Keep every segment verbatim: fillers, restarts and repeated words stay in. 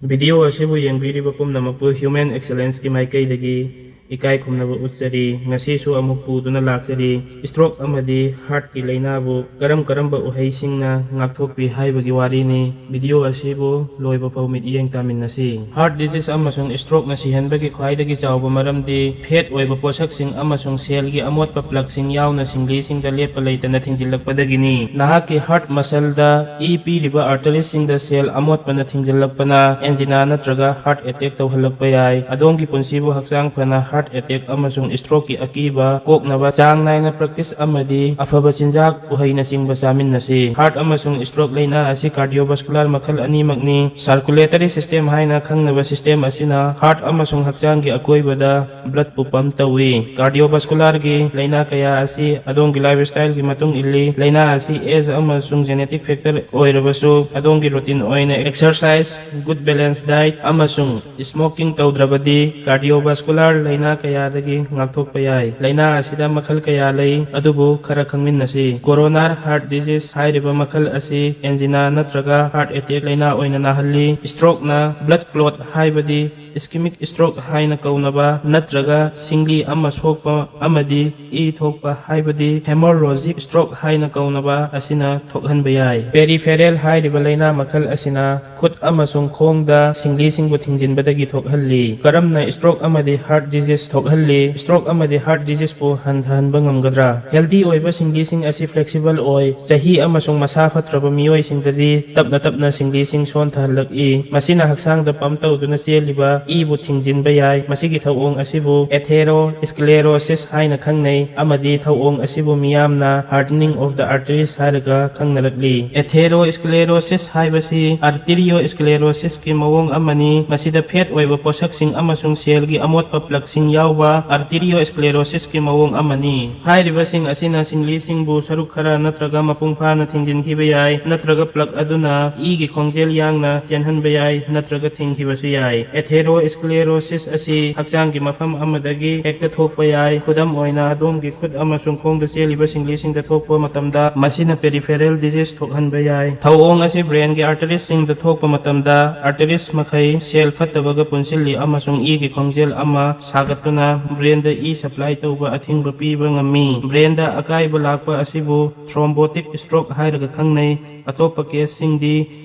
Video ꯑꯁꯤꯕꯨ ꯌꯦꯡꯕꯤꯔꯤꯕ ꯄꯨꯝꯅꯃꯛꯄꯨ Human Excellenceꯀꯤ ꯃꯥꯏꯀꯩꯗꯒꯤ ꯏꯀꯥꯏ ꯈꯨꯝꯅꯕ ꯎꯠꯆꯔꯤ꯫ ꯉꯁꯤꯁꯨ ꯑꯃꯨꯛ ꯄꯨꯗꯨꯅ ꯂꯥꯛꯆꯔꯤ꯫ Stroke ꯑꯃꯗꯤ heartꯀꯤ ꯂꯥꯏꯅꯥꯕꯨ ꯀꯔꯝ ꯀꯔꯝꯕ ꯎꯍꯩꯁꯤꯡꯅ ꯉꯥꯛꯊꯣꯛꯄꯤ ꯍꯥꯏꯕꯒꯤ ꯋꯥꯔꯤꯅꯤ꯫ ꯚꯤꯗꯤꯑꯣ ꯑꯁꯤꯕꯨ ꯂꯣꯏꯕ ꯐꯥꯎ ꯃꯤꯠꯌꯦꯡ ꯇꯥꯃꯤꯟꯅꯁꯤ꯫ Heart disease ꯑꯃꯁꯨꯡ strokeꯅ ꯁꯤꯍꯟꯕꯒꯤ ꯈ꯭ꯋꯥꯏꯗꯒꯤ ꯆꯥꯎꯕ ꯃꯔꯝꯗꯤ fat ꯑꯣꯏꯕ ꯄꯣꯠꯁꯛꯁꯤꯡ ꯑꯃꯁꯨꯡ cellꯒꯤ ꯑꯃꯣꯠꯄ plaqueꯁꯤꯡ ꯌꯥꯎꯅ ꯁꯤꯡꯂꯤꯁꯤꯡꯗ ꯂꯦꯞꯄ ꯂꯩꯇꯅ ꯊꯤꯡꯖꯤꯜꯂꯛꯄꯗꯒꯤꯅꯤ꯫ ꯅꯍꯥꯛꯀꯤ heart muscleꯗ ꯏ ꯄꯤꯔꯤꯕ arteriesꯁꯤꯡꯗ cell ꯑꯃꯣꯠꯄꯅ ꯊꯤꯡꯖꯤꯜꯂꯛꯄꯅ angina ꯅꯠꯇ꯭ꯔꯒ heart attack ꯇꯧꯍꯜꯂꯛꯄ ꯌꯥꯏ꯫ ꯑꯗꯣꯝꯒꯤ ꯄꯨꯟꯁꯤꯕꯨ ꯍꯛꯆꯥꯡ ꯐꯅ heart attack ꯑꯃꯁꯨꯡ strokeꯀꯤ ꯑꯀꯤꯕ ꯀꯣꯛꯅꯕ ꯆꯥꯡ ꯅꯥꯏꯅ practice ꯑꯃꯗꯤ ꯑꯐꯕ ꯆꯤꯟꯖꯥꯛ, ꯎꯍꯩꯅꯆꯤꯡꯕ ꯆꯥꯃꯤꯟꯅꯁꯤ꯫ Heart ꯑꯃꯁꯨꯡ stroke ꯂꯥꯏꯅꯥ ꯑꯁꯤ cardiovascular ꯃꯈꯜ ꯑꯅꯤꯃꯛꯅꯤ꯫ Circulatory system ꯍꯥꯏꯅ ꯈꯪꯅꯕ system ꯑꯁꯤꯅ heart ꯑꯃꯁꯨꯡ ꯍꯛꯆꯥꯡꯒꯤ ꯑꯀꯣꯏꯕꯗ bloodꯄꯨ pump ꯇꯧꯏ꯫ Cardiovascularꯒꯤ ꯂꯥꯏꯅꯥ ꯀꯌꯥ ꯑꯁꯤ ꯑꯗꯣꯝꯒꯤ lifestyleꯒꯤ ꯃꯇꯨꯡ ꯏꯜꯂꯤ꯫ ꯂꯥꯏꯅꯥ ꯑꯁꯤ age ꯑꯃꯁꯨꯡ genetic factor ꯑꯣꯏꯔꯕꯁꯨ, ꯑꯗꯣꯝꯒꯤ routine ꯑꯣꯏꯅ exercise, good balance diet, ꯑꯃꯁꯨꯡ smoking ꯇꯧꯗ꯭ꯔꯕꯗꯤ cardiovascular ꯂꯥꯏꯅꯥ ꯀꯌꯥꯗꯒꯤ ꯉꯥꯛꯊꯣꯛꯄ ꯌꯥꯏ꯫ ꯂꯥꯏꯅꯥ ꯑꯁꯤꯗ ꯃꯈꯜ ꯀꯌꯥ ꯂꯩ, ꯑꯗꯨꯕꯨ ꯈꯔ ꯈꯪꯃꯤꯟꯅꯁꯤ꯫ Coronary heart disease ꯍꯥꯏꯔꯤꯕ ꯃꯈꯜ ꯑꯁꯤ angina ꯅꯠꯇ꯭ꯔꯒ heart attack ꯂꯥꯏꯅꯥ ꯑꯣꯏꯅ ꯅꯥꯍꯜꯂꯤ꯫ Strokeꯅ blood clot, ꯍꯥꯏꯕꯗꯤ ischemic stroke ꯍꯥꯏꯅ ꯀꯧꯅꯕ, ꯅꯠꯇ꯭ꯔꯒ ꯁꯤꯡꯂꯤ ꯑꯃ ꯁꯣꯛꯄ ꯑꯃꯗꯤ ꯏ ꯊꯣꯛꯄ, ꯍꯥꯏꯕꯗꯤ hemorrhagic stroke ꯍꯥꯏꯅ ꯀꯧꯅꯕ ꯑꯁꯤꯅ ꯊꯣꯛꯍꯟꯕ ꯌꯥꯏ꯫ Peripheral ꯍꯥꯏꯔꯤꯕ ꯂꯥꯏꯅꯥ ꯃꯈꯜ ꯑꯁꯤꯅ ꯈꯨꯠ ꯑꯃꯁꯨꯡ ꯈꯣꯡꯗ ꯁꯤꯡꯂꯤꯁꯤꯡꯕꯨ ꯊꯤꯡꯖꯤꯟꯕꯗꯒꯤ ꯊꯣꯛꯍꯜꯂꯤ꯫ ꯀꯔꯝꯅ stroke ꯑꯃꯗꯤ heart disease ꯊꯣꯛꯍꯜꯂꯤ? Stroke ꯑꯃꯗꯤ heart diseaseꯄꯨ ꯍꯟꯊꯍꯟꯕ ꯉꯝꯒꯗ꯭ꯔꯥ? Healthy ꯑꯣꯏꯕ ꯁꯤꯡꯂꯤꯁꯤꯡ ꯑꯁꯤ flexible ꯑꯣꯏ꯫ ꯆꯍꯤ ꯑꯃꯁꯨꯡ ꯃꯁꯥ ꯐꯠꯇ꯭ꯔꯕ ꯃꯤꯑꯣꯏꯁꯤꯡꯗꯗꯤ ꯇꯞꯅ ꯇꯞꯅ ꯁꯤꯡꯂꯤꯁꯤꯡ ꯁꯣꯟꯊꯍꯜꯂꯛꯏ꯫ ꯃꯁꯤꯅ ꯍꯛꯆꯥꯡꯗ pump ꯇꯧꯗꯨꯅ ꯆꯦꯜꯂꯤꯕ ꯏꯕꯨ ꯊꯤꯡꯖꯤꯟꯕ ꯌꯥꯏ꯫ ꯃꯁꯤꯒꯤ ꯊꯧꯑꯣꯡ ꯑꯁꯤꯕꯨ atherosclerosis ꯍꯥꯏꯅ ꯈꯪꯅꯩ, ꯑꯃꯗꯤ ꯊꯧꯑꯣꯡ ꯑꯁꯤꯕꯨ ꯃꯤꯌꯥꯝꯅ hardening of the arteries ꯍꯥꯏꯔꯒ ꯈꯪꯅꯔꯛꯂꯤ꯫ Atherosclerosis ꯍꯥꯏꯕꯁꯤ arteriosclerosisꯀꯤ ꯃꯑꯣꯡ ꯑꯃꯅꯤ꯫ ꯃꯁꯤꯗ fat ꯑꯣꯏꯕ ꯄꯣꯠꯁꯛꯁꯤꯡ ꯑꯃꯁꯨꯡ cellꯒꯤ ꯑꯃꯣꯠꯄ plaqueꯁꯤꯡ ꯌꯥꯎꯕ arteriosclerosisꯀꯤ ꯃꯑꯣꯡ ꯑꯃꯅꯤ꯫ ꯍꯥꯏꯔꯤꯕꯁꯤꯡ ꯑꯁꯤꯅ ꯁꯤꯡꯂꯤꯁꯤꯡꯕꯨ ꯁꯔꯨꯛ ꯈꯔ ꯅꯠꯇ꯭ꯔꯒ ꯃꯄꯨꯡ ꯐꯥꯅ ꯊꯤꯡꯖꯤꯟꯈꯤꯕ ꯌꯥꯏ, ꯅꯠꯇ꯭ꯔꯒ plaque ꯑꯗꯨꯅ ꯏꯒꯤ ꯈꯣꯡꯖꯦꯜ ꯌꯥꯡꯅ ꯆꯦꯟꯍꯟꯕ ꯌꯥꯏ, ꯅꯠꯇ꯭ꯔꯒ ꯊꯤꯡꯈꯤꯕꯁꯨ ꯌꯥꯏ꯫ Athero Sclerosis ꯑꯁꯤ ꯍꯛꯆꯥꯡꯒꯤ ꯃꯐꯝ ꯑꯃꯗꯒꯤ ꯍꯦꯛꯇ ꯊꯣꯛꯄ ꯌꯥꯏ꯫ ꯈꯨꯗꯝ ꯑꯣꯏꯅ, ꯑꯗꯣꯝꯒꯤ ꯈꯨꯠ ꯑꯃꯁꯨꯡ ꯈꯣꯡꯗ ꯆꯦꯜꯂꯤꯕ ꯁꯤꯡꯂꯤꯁꯤꯡꯗ ꯊꯣꯛꯄ ꯃꯇꯝꯗ, ꯃꯁꯤꯅ peripheral disease ꯊꯣꯛꯍꯟꯕ ꯌꯥꯏ꯫ ꯊꯧꯑꯣꯡ ꯑꯁꯤ brainꯒꯤ arteriesꯁꯤꯡꯗ ꯊꯣꯛꯄ ꯃꯇꯝꯗ, arteries ꯃꯈꯩ cell ꯐꯠꯇꯕꯒ ꯄꯨꯟꯁꯤꯜꯂꯤ ꯑꯃꯁꯨꯡ ꯏꯒꯤ ꯈꯣꯡꯖꯦꯜ ꯑꯃ ꯁꯥꯒꯠꯇꯨꯅ brainꯗ ꯏ supply ꯇꯧꯕ ꯑꯊꯤꯡꯕ ꯄꯤꯕ ꯉꯝꯃꯤ꯫ Brainꯗ ꯑꯀꯥꯏꯕ ꯂꯥꯛꯄ ꯑꯁꯤꯕꯨ thrombotic stroke ꯍꯥꯏꯔꯒ ꯈꯪꯅꯩ꯫ ꯑꯇꯣꯞꯄ caseꯁꯤꯡꯗꯤ,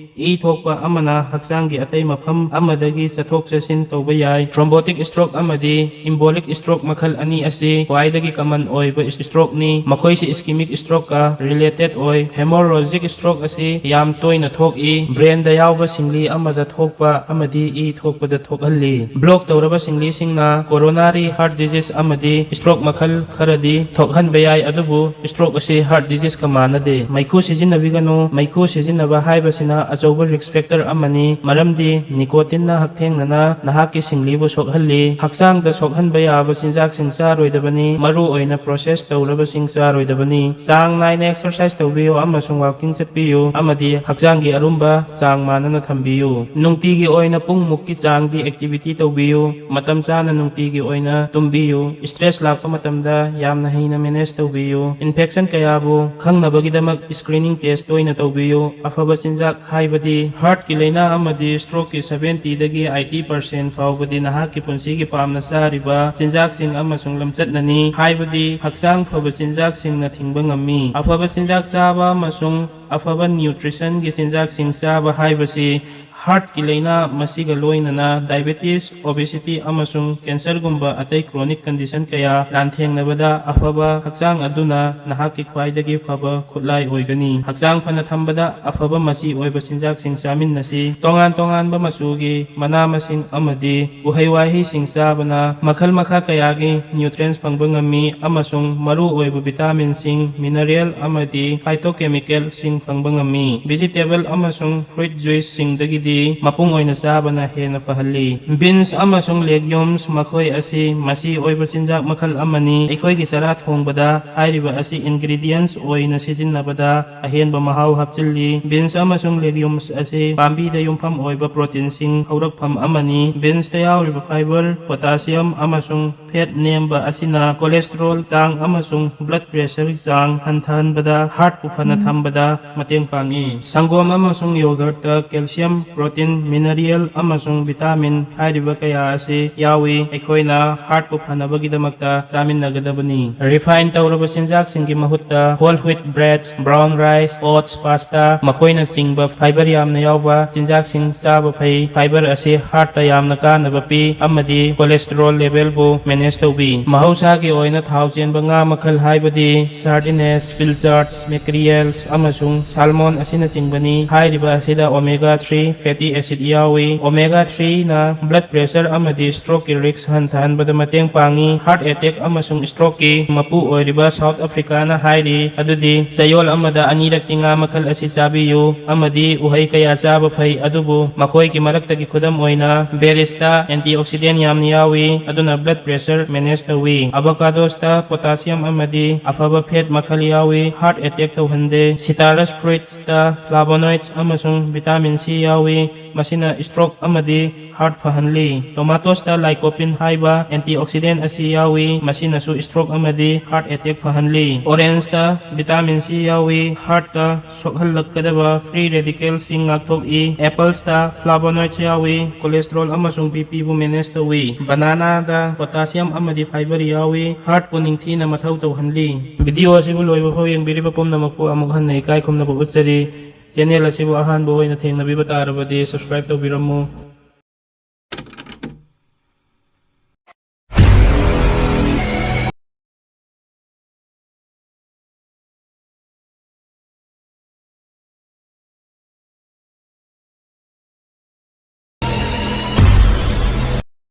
ꯏ ꯊꯣꯛꯄ ꯑꯃꯅ ꯍꯛꯆꯥꯡꯒꯤ ꯑꯇꯩ ꯃꯐꯝ ꯑꯃꯗꯒꯤ ꯆꯠꯊꯣꯛ ꯆꯠꯁꯤꯟ ꯇꯧꯕ ꯌꯥꯏ꯫ Thrombotic stroke ꯑꯃꯗꯤ embolic stroke ꯃꯈꯜ ꯑꯅꯤ ꯑꯁꯤ ꯈ꯭ꯋꯥꯏꯗꯒꯤ common ꯑꯣꯏꯕ strokeꯅꯤ꯫ ꯃꯈꯣꯏꯁꯤ ischemic strokeꯀ related ꯑꯣꯏ꯫ Hemorrhagic stroke ꯑꯁꯤ ꯌꯥꯝ ꯇꯣꯏꯅ ꯊꯣꯛꯏ꯫ Brainꯗ ꯌꯥꯎꯕ ꯁꯤꯡꯂꯤ ꯑꯃꯗ ꯊꯣꯛꯄ ꯑꯃꯗꯤ ꯏ ꯊꯣꯛꯄꯗ ꯊꯣꯛꯍꯜꯂꯤ꯫ Block ꯇꯧꯔꯕ ꯁꯤꯡꯂꯤꯁꯤꯡꯅ coronary heart disease ꯑꯃꯗꯤ stroke ꯃꯈꯜ ꯈꯔꯗꯤ ꯊꯣꯛꯍꯟꯕ ꯌꯥꯏ, ꯑꯗꯨꯕꯨ stroke ꯑꯁꯤ heart diseaseꯀ ꯃꯥꯟꯅꯗꯦ꯫ ꯃꯩꯈꯨ ꯁꯤꯖꯤꯟꯅꯕꯤꯒꯅꯨ꯫ ꯃꯩꯈꯨ ꯁꯤꯖꯤꯟꯅꯕ ꯍꯥꯏꯕꯁꯤꯅ ꯑꯆꯧꯕ risk factor ꯑꯃꯅꯤ, ꯃꯔꯝꯗꯤ nicotineꯅ ꯍꯛꯊꯦꯡꯅꯅ ꯅꯍꯥꯛꯀꯤ ꯁꯤꯡꯂꯤꯕꯨ ꯁꯣꯛꯍꯜꯂꯤ꯫ ꯍꯛꯆꯥꯡꯗ ꯁꯣꯛꯍꯟꯕ ꯌꯥꯕ ꯆꯤꯟꯖꯥꯛꯁꯤꯡ ꯆꯥꯔꯣꯏꯗꯕꯅꯤ, ꯃꯔꯨꯑꯣꯏꯅ process ꯇꯧꯔꯕꯁꯤꯡ ꯆꯥꯔꯣꯏꯗꯕꯅꯤ꯫ ꯆꯥꯡ ꯅꯥꯏꯅ exercise ꯇꯧꯕꯤꯌꯨ ꯑꯃꯁꯨꯡ walking ꯆꯠꯄꯤꯌꯨ, ꯑꯃꯗꯤ ꯍꯛꯆꯥꯡꯒꯤ ꯑꯔꯨꯝꯕ ꯆꯥꯡ ꯃꯥꯟꯅꯅ ꯊꯝꯕꯤꯌꯨ꯫ ꯅꯨꯡꯇꯤꯒꯤ ꯑꯣꯏꯅ ꯄꯨꯡ ꯃꯨꯛꯀꯤ ꯆꯥꯡꯗꯤ activity ꯇꯧꯕꯤꯌꯨ꯫ ꯃꯇꯝ ꯆꯥꯅ ꯅꯨꯡꯇꯤꯒꯤ ꯑꯣꯏꯅ ꯇꯨꯝꯕꯤꯌꯨ꯫ Stress ꯂꯥꯛꯄ ꯃꯇꯝꯗ ꯌꯥꯝꯅ ꯍꯩꯅ manage ꯇꯧꯕꯤꯌꯨ꯫ Infection ꯀꯌꯥꯕꯨ ꯈꯪꯅꯕꯒꯤꯗꯃꯛ screening test ꯇꯣꯏꯅ ꯇꯧꯕꯤꯌꯨ꯫ ꯑꯐꯕ ꯆꯤꯟꯖꯥꯛ ꯍꯥꯏꯕꯗꯤ heartꯀꯤ ꯂꯥꯏꯅꯥ ꯑꯃꯗꯤ strokeꯀꯤ seventyꯗꯒꯤ eighty percent ꯐꯥꯎꯕꯗꯤ ꯅꯍꯥꯛꯀꯤ ꯄꯨꯟꯁꯤꯒꯤ ꯄꯥꯝꯅ ꯆꯥꯔꯤꯕ ꯆꯤꯟꯖꯥꯛꯁꯤꯡ ꯑꯃꯁꯨꯡ ꯂꯝꯆꯠꯅꯅꯤ, ꯍꯥꯏꯕꯗꯤ ꯍꯛꯆꯥꯡ ꯐꯕ ꯆꯤꯟꯖꯥꯛꯁꯤꯡꯅ ꯊꯤꯡꯕ ꯉꯝꯃꯤ꯫ ꯑꯐꯕ ꯆꯤꯟꯖꯥꯛ ꯆꯥꯕ ꯑꯃꯁꯨꯡ ꯑꯐꯕ nutritionꯒꯤ ꯆꯤꯟꯖꯥꯛꯁꯤꯡ ꯆꯥꯕ ꯍꯥꯏꯕꯁꯤ heartꯀꯤ ꯂꯥꯏꯅꯥ, ꯃꯁꯤꯒ ꯂꯣꯏꯅꯅ diabetes, obesity ꯑꯃꯁꯨꯡ cancerꯒꯨꯝꯕ ꯑꯇꯩ chronic condition ꯀꯌꯥ ꯂꯥꯟꯊꯦꯡꯅꯕꯗ ꯑꯐꯕ ꯍꯛꯆꯥꯡ ꯑꯗꯨꯅ ꯅꯍꯥꯛꯀꯤ ꯈ꯭ꯋꯥꯏꯗꯒꯤ ꯐꯕ ꯈꯨꯠꯂꯥꯏ ꯑꯣꯏꯒꯅꯤ꯫ ꯍꯛꯆꯥꯡ ꯐꯅ ꯊꯝꯕꯗ ꯑꯐꯕ ꯃꯆꯤ ꯑꯣꯏꯕ ꯆꯤꯟꯖꯥꯛꯁꯤꯡ ꯆꯥꯃꯤꯟꯅꯁꯤ꯫ ꯇꯣꯉꯥꯟ ꯇꯣꯉꯥꯟꯕ ꯃꯆꯨꯒꯤ ꯃꯅꯥ ꯃꯁꯤꯡ ꯑꯃꯗꯤ ꯎꯍꯩ ꯋꯥꯍꯩꯁꯤꯡ ꯆꯥꯕꯅ ꯃꯈꯜ ꯃꯈꯥ ꯀꯌꯥꯒꯤ nutrients ꯐꯪꯕ ꯉꯝꯃꯤ ꯑꯃꯁꯨꯡ ꯃꯔꯨ ꯑꯣꯏꯕ vitaminꯁꯤꯡ, mineral ꯑꯃꯗꯤ phytochemicalꯁꯤꯡ ꯐꯪꯕ ꯉꯝꯃꯤ꯫ Vegetable ꯑꯃꯁꯨꯡ fruit juiceꯁꯤꯡꯗꯒꯤꯗꯤ ꯃꯄꯨꯡ ꯑꯣꯏꯅ ꯆꯥꯕꯅ ꯍꯦꯟꯅ ꯐꯍꯜꯂꯤ꯫ Beans ꯑꯃꯁꯨꯡ legumes, ꯃꯈꯣꯏ ꯑꯁꯤ ꯃꯆꯤ ꯑꯣꯏꯕ ꯆꯤꯟꯖꯥꯛ ꯃꯈꯜ ꯑꯃꯅꯤ꯫ ꯑꯩꯈꯣꯏꯒꯤ ꯆꯔꯥ ꯊꯣꯡꯕꯗ ꯍꯥꯏꯔꯤꯕ ꯑꯁꯤ ingredients ꯑꯣꯏꯅ ꯁꯤꯖꯤꯟꯅꯕꯗ ꯑꯍꯦꯟꯕ ꯃꯍꯥꯎ ꯍꯥꯞꯆꯤꯜꯂꯤ꯫ Beans ꯑꯃꯁꯨꯡ legumes ꯑꯁꯤ ꯄꯥꯝꯕꯤꯗ ꯌꯨꯝꯐꯝ ꯑꯣꯏꯕ proteinꯁꯤꯡ ꯍꯧꯔꯛꯐꯝ ꯑꯃꯅꯤ꯫ Beansꯇ ꯌꯥꯎꯔꯤꯕ fiber, potassium ꯑꯃꯁꯨꯡ fat ꯅꯦꯝꯕ ꯑꯁꯤꯅ cholesterol ꯆꯥꯡ ꯑꯃꯁꯨꯡ blood pressure ꯆꯥꯡ ꯍꯟꯊꯍꯟꯕꯗ, heartꯄꯨ ꯐꯅ ꯊꯝꯕꯗ ꯃꯇꯦꯡ ꯄꯥꯡꯏ꯫ ꯁꯪꯒꯣꯝ ꯑꯃꯁꯨꯡ yogurtꯇ calcium, protein, mineral ꯑꯃꯁꯨꯡ vitamin ꯍꯥꯏꯔꯤꯕ ꯀꯌꯥ ꯑꯁꯤ ꯌꯥꯎꯏ꯫ ꯑꯩꯈꯣꯏꯅ heartꯄꯨ ꯐꯅꯕꯒꯤꯗꯃꯛꯇ ꯆꯥꯃꯤꯟꯅꯒꯗꯕꯅꯤ꯫ Refine ꯇꯧꯔꯕ ꯆꯤꯟꯖꯥꯛꯁꯤꯡꯒꯤ ꯃꯍꯨꯠꯇ whole wheat breads, brown rice, oats, pasta, ꯃꯈꯣꯏꯅꯆꯤꯡꯕ fiber ꯌꯥꯝꯅ ꯌꯥꯎꯕ ꯆꯤꯟꯖꯥꯛꯁꯤꯡ ꯆꯥꯕ ꯐꯩ꯫ Fiber ꯑꯁꯤ heartꯇ ꯌꯥꯝꯅ ꯀꯥꯟꯅꯕ ꯄꯤ ꯑꯃꯗꯤ cholesterol levelꯕꯨ manage ꯇꯧꯕꯤ꯫ ꯃꯍꯧꯁꯥꯒꯤ ꯑꯣꯏꯅ ꯊꯥꯎ ꯆꯦꯟꯕ ꯉꯥ ꯃꯈꯜ ꯍꯥꯏꯕꯗꯤ sardines, pilchards, mackerels ꯑꯃꯁꯨꯡ salmon ꯑꯁꯤꯅꯆꯤꯡꯕꯅꯤ꯫ ꯍꯥꯏꯔꯤꯕ ꯑꯁꯤꯗ omega three fatty acid ꯌꯥꯎꯏ꯫ Omega threeꯅ blood pressure ꯑꯃꯗꯤ strokeꯀꯤ risk ꯍꯟꯊꯍꯟꯕꯗ ꯃꯇꯦꯡ ꯄꯥꯡꯏ꯫ Heart attack ꯑꯃꯁꯨꯡ strokeꯀꯤ ꯃꯄꯨ ꯑꯣꯏꯔꯤꯕ South Africaꯅ ꯍꯥꯏꯔꯤ ꯑꯗꯨꯗꯤ, ꯆꯌꯣꯜ ꯑꯃꯗ ꯑꯅꯤꯔꯛꯇꯤ ꯉꯥ ꯃꯈꯜ ꯑꯁꯤ ꯆꯥꯕꯤꯌꯨ ꯑꯃꯗꯤ ꯎꯍꯩ ꯀꯌꯥ ꯆꯥꯕ ꯐꯩ, ꯑꯗꯨꯕꯨ ꯃꯈꯣꯏꯒꯤ ꯃꯔꯛꯇꯒꯤ ꯈꯨꯗꯝ ꯑꯣꯏꯅ berriesꯇ antioxidant ꯌꯥꯝꯅ ꯌꯥꯎꯏ, ꯑꯗꯨꯅ blood pressure manage ꯇꯧꯏ꯫ Avocadosꯇ potassium ꯑꯃꯗꯤ ꯑꯐꯕ fat ꯃꯈꯜ ꯌꯥꯎꯏ, heart attack ꯇꯧꯍꯟꯗꯦ꯫ Citrus fruitsꯇ flavonoids ꯑꯃꯁꯨꯡ vitamin C ꯌꯥꯎꯏ, ꯃꯁꯤꯅ stroke ꯑꯃꯗꯤ heart ꯐꯍꯟꯂꯤ꯫ Tomatosꯇ lycopene ꯍꯥꯏꯕ antioxidant ꯑꯁꯤ ꯌꯥꯎꯏ, ꯃꯁꯤꯅꯁꯨ stroke ꯑꯃꯗꯤ heart attack ꯐꯍꯟꯂꯤ꯫ Orangeꯇ vitamin C ꯌꯥꯎꯏ, heartꯇ ꯁꯣꯛꯍꯜꯂꯛꯀꯗꯕ free radicalꯁꯤꯡ ꯉꯥꯛꯊꯣꯛꯏ꯫ Applesꯇ flavonoids ꯌꯥꯎꯏ, cholesterol ꯑꯃꯁꯨꯡ BPꯕꯨ manage ꯇꯧꯏ꯫ Bananaꯗ potassium ꯑꯃꯗꯤ fiber ꯌꯥꯎꯏ, heartꯄꯨ ꯅꯤꯡꯊꯤꯅ ꯃꯊꯧ ꯇꯧꯍꯟꯂꯤ꯫ Video ꯑꯁꯤꯕꯨ ꯂꯣꯏꯕ ꯐꯥꯎ ꯌꯦꯡꯕꯤꯔꯤꯕ ꯄꯨꯝꯅꯃꯛꯄꯨ ꯑꯃꯨꯛ ꯍꯟꯅ ꯏꯀꯥꯏ ꯈꯨꯝꯅꯕ ꯎꯠꯆꯔꯤ꯫ Channel ꯑꯁꯤꯕꯨ ꯑꯍꯥꯟꯕ ꯑꯣꯏꯅ ꯊꯦꯡꯅꯕꯤꯕ ꯇꯥꯔꯕꯗꯤ subscribe ꯇꯧꯕꯤꯔꯝꯃꯨ꯫